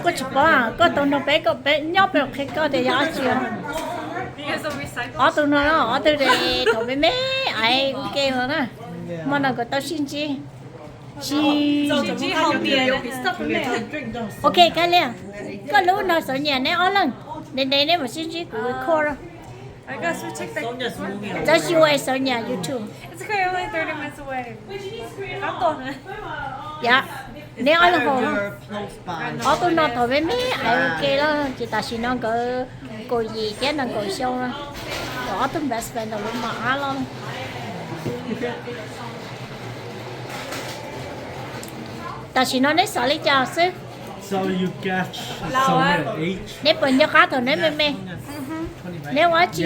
Koj tsis paub, koj tau nrog peb, koj peb nyob peb qhia koj tias yog dab tsi. Ob tug no, ob tug thaum me me aiv ua ke los na, hmo no nkawd tau sib ntsib. Sib, ok, Kab Liam, koj lub no Xauv Nyiam neb ob leeg, ntev ntev neb mam sib ntsib kuv record. Txhob xyuas Xauv Nyiam YouTube. Yog, neb ob leeg haus. Ob tug no thaum me me aiv ua ke los ces tam sim no nkawd kaum yim thiab nees nkaum xyoo, thaum ob tug best friend thaum lub mam ab los. Tam sim no neb xav li cas xwb? Neb puas nco qab thaum neb me me? Neb ua dab tsi?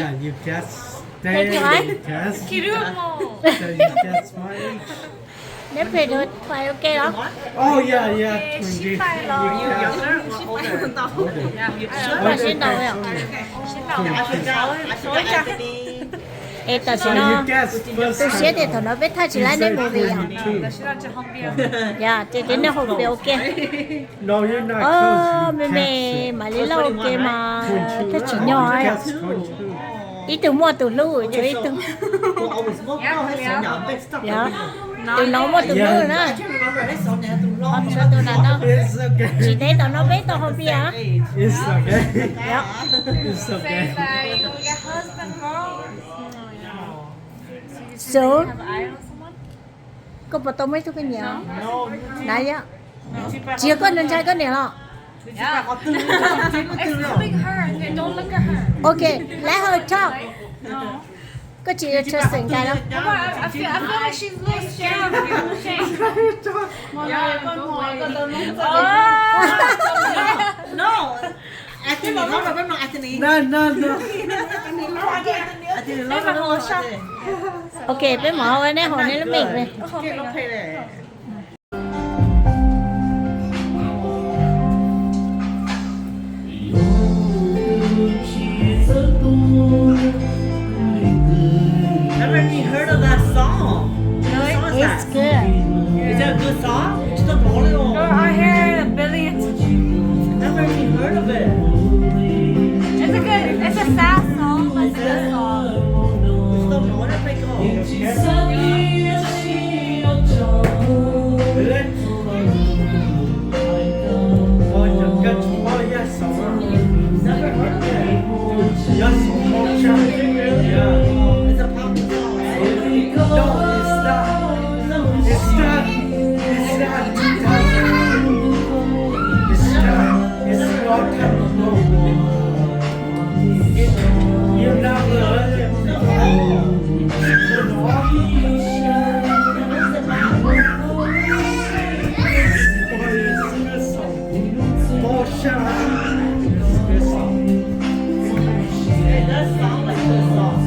Neb phem dua pais ua ke los? Sib ntaus, sib ntaus. Es tam sim no tu siab tias thaum no peb thaij tsis laib neb movie yom. Yog ces nej hu pem ua ke. Me me mam li laj ua ke mas thiaj tsim nyog. Ib tug muaj tus hlub, tshuav ib tug. Yog, tus no muaj tus hlub na. Tsis ntev tom no peb tau hu pem. Xauv, koj puas tau muaj ib tug poj niam? Na yom. Tsis yog koj ntshai koj niam los? Ok, let her talk. Koj tsis trust nkais los? Ok, peb mam ua nej haus nej lub meem. I've never even heard of that song. What song is that? It's good. Is it a good song? It's the Bollywood. Girl, I hear it a billion times. Never even heard of it. It's a good, it's a sad song, but it's a good song. It's the Bollywood. Really? It does sound like this song.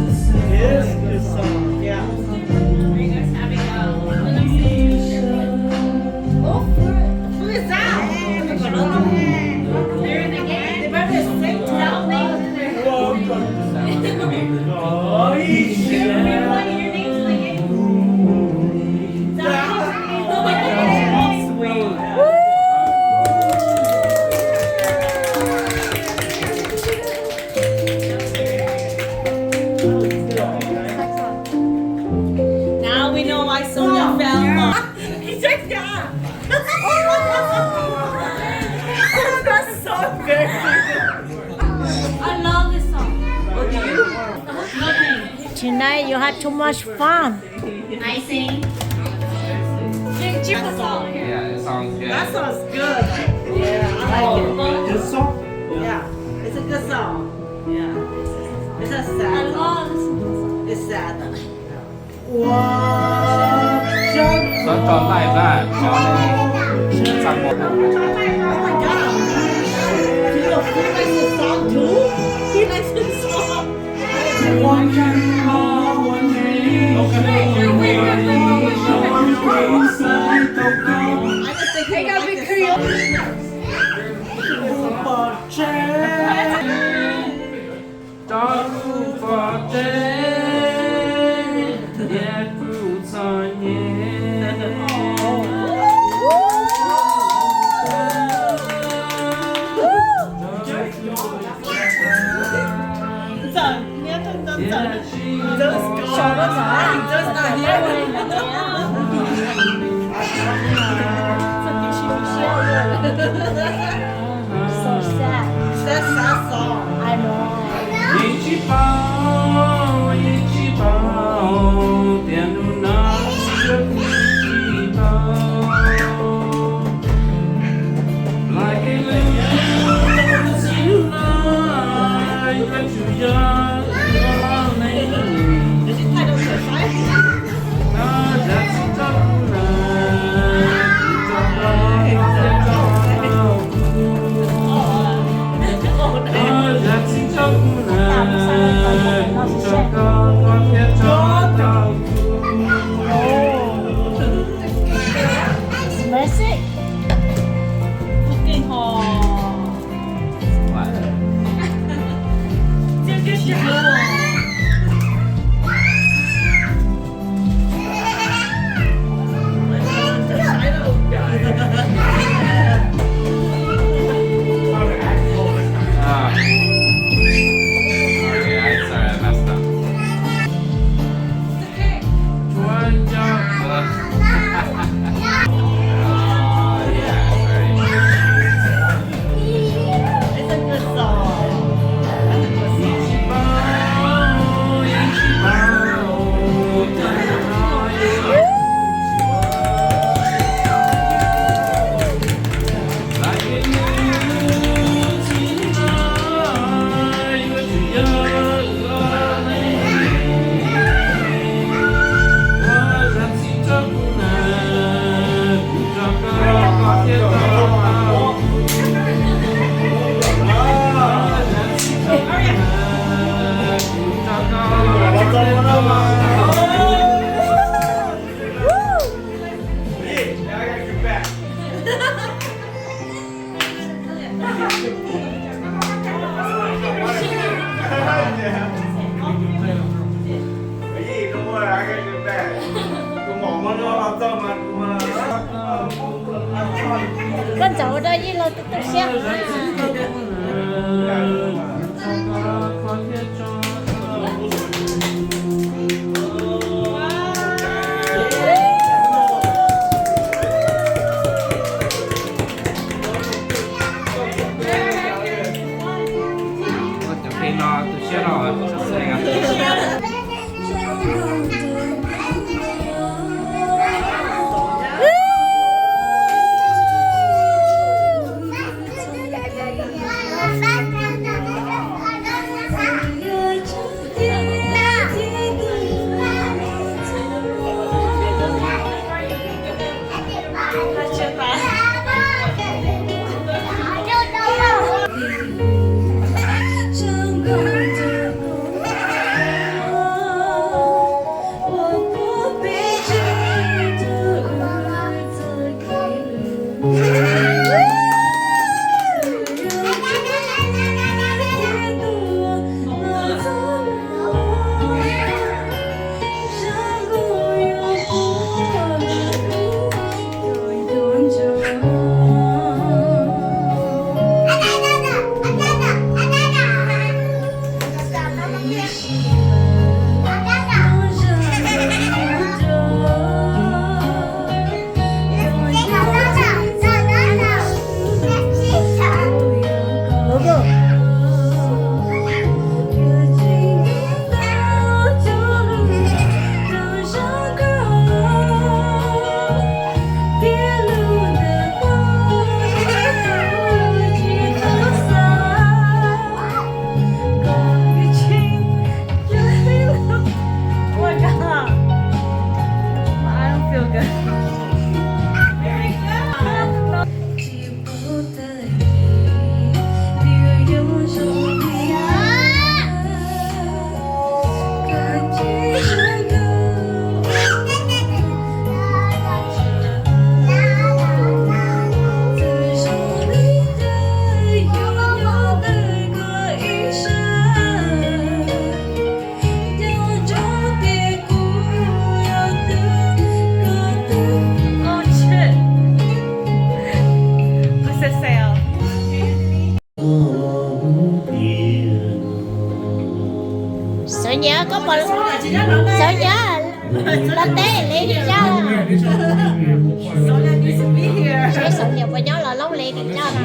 It is a good song. Yeah. Oh, who, who is that? They better sing to that one. Your name's like it. Now we know why Sonia fell in love. He took that. That's so embarrassing. I love this song. Oh, do you? Tonight you had too much fun. I sing. Jing, jing. That song. Yeah, it sounds good. That sounds good. Yeah, I like it. This song? Yeah, it's a good song. Yeah. It's a sad song. It's sad. Txhob tso live na, tso txaj muag. Oh my God. He likes this song too? He likes this song. Rov kuv pom tsev, niam kuv txom nyem. Those gone. Those not here. It's artificial. So sad. That's sad song. I know. Yeej tsis paub, yeej tsis paub tias hnub no yog kuv tsis tau. Lais kev lwm tus txiv hnub no yuav tsum yog tus loj neej. Koj zam txim rau kuv na, kuv rov qab los thiab rau kuv. Koj zam txim rau kuv na, kuv rov qab los thiab rau kuv. Mercy. Ah. Okay, I, sorry, I messed up. Chuab ncauj. Koj ntxov ua dab yij los tu tu siab. Ua cov pem no tu siab los. Xav nyob los teb li tim coj. Xav nyob puas nyob los loob li tim coj no.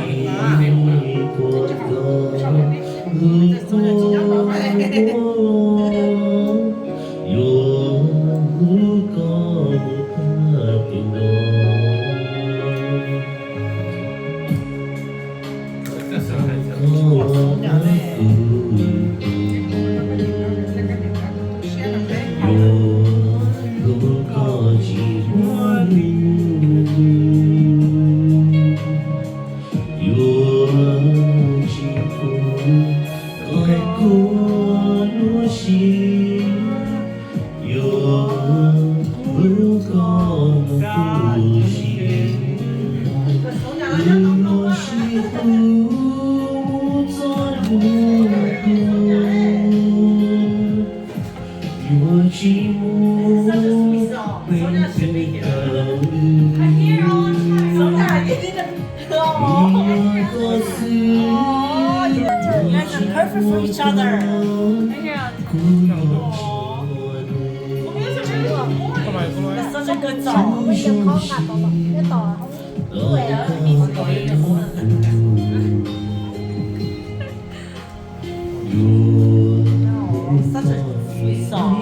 You guys are perfect for each other. That's such a good song. Such a sweet song.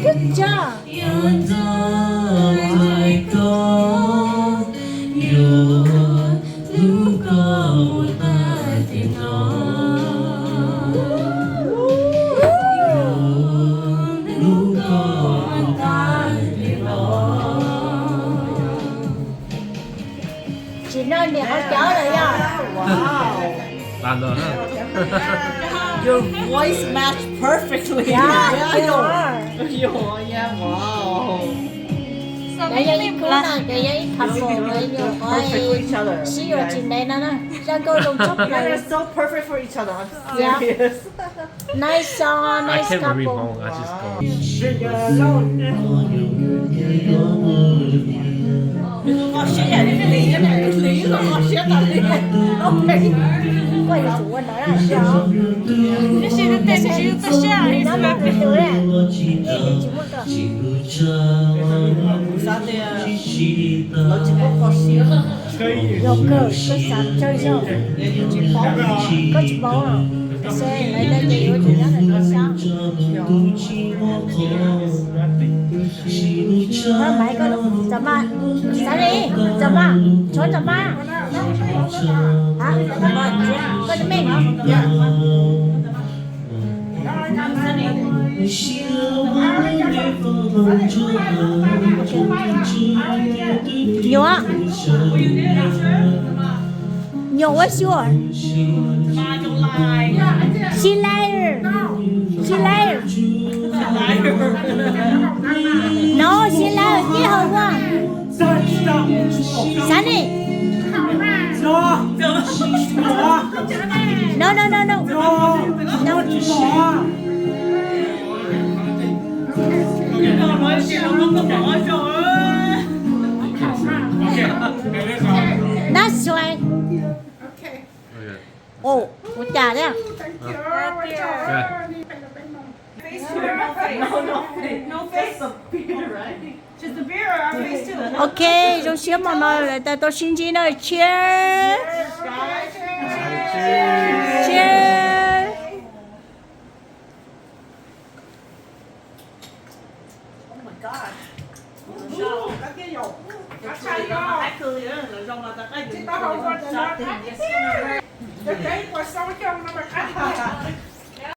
Good job. Tsis noj niam qhov cov lawm yog. Your voice match perfectly. Yeah, you are. Cov yog ib khub no, cov yog ib couple, cov nyuam qhuav sib yuav tsis ntev no na, zoo nkauj zoo tshaj plaws. They're so perfect for each other. I'm serious. Nice song, nice couple. Yog kawg, koj xav tsawg zog, koj tsis paub los, lawv cov ces yuav tsum nyob ntawm no xyov. Maiv, koj txom maj, xav li, txom maj, tshuav txom maj. Koj tus me os. Nyuam, nyuam, what's yours? She liar. She liar. No, she liar. Give her one. Sunny. No, no, no, no. No. That's right. Ua cas thiab? Ok, zoo siab hmo no lawv tau sib ntsib na. Cheers. Cheers.